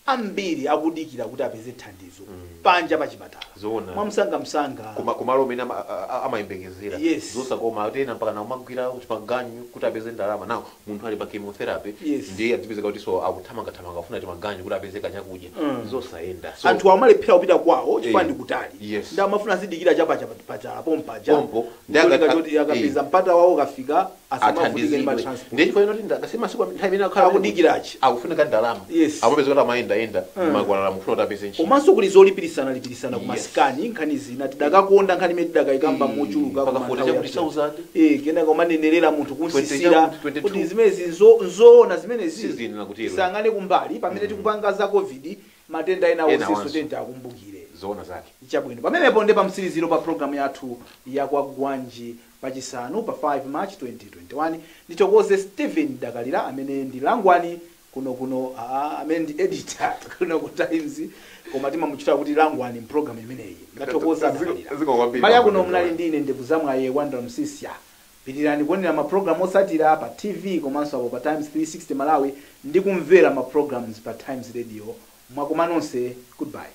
ambiri akudikira kuti apeze thandizo panja pa chipatala. Zoona. Mwamsangamsanga. Kumalo umene amayembekezera. Zosakoma ena mpaka nakumagwira kuti maganyu kuti apeze ndalama. Nawo munthu ali pa chemotherapy, ndiye adzipezeka kuti so akuthamangathamanga afuna ti maganyu kuti apeze kachakudya. Zosayenda. So, Anthu amalephera kupita kwawo chifukwa ndi kutali, ndi amafuna azidikira chapachapachala pompaja. Pompo. Ndi Ndi choti akapeza mpata wawo kafika asamavutike ndi ma athandizidwe. transport. Ndiye chifukwa choti ndakasi masiku nthawi imene akhala Akudikirachi. akufunika ndalama, amapeza kuti amayendayenda makwalala mufuna kuti apeze ntchito. Komanso kuli zolipirisana lipirisana ku Yes. ma scan. Nkhani zina tidakakonda nkhani imene tidakayikamba mochuluka Mpaka koma 40 nthawi chakuti yapita. 1000. Kenaka umanenerera munthu kunsisira 20 chakuti 22. kuti zimenezi nzoona zimenezi. Siziyenera kutero. Tisangane kumbali pamene tikupanga za COVID, matenda ena Ena onsenso wanso. tente akumbukire. Zoona zake. Chabwino, pamenepo ndi pamtsiriziro pa programu yathu ya Kwagwanji pachisanu pa 5 March 2021. Ndithokoze Stephen Dakalira amene ndi langwani kuno kuno amene ndi editor kuno ku Times, koma timamuchita kuti langwani mpulogalamu imeneyi. Ndathokoza Dakalira. Ziko kwambiri. Mbali yakuno munali ndine ndevu zamwaye Wanda Msisya. Pitirani kuonera mapulogalamu osatira pa TV komanso apo pa Times 360 Malawi ndi kumvera ma programs pa Times Radio. Mwakoma nonse, goodbye.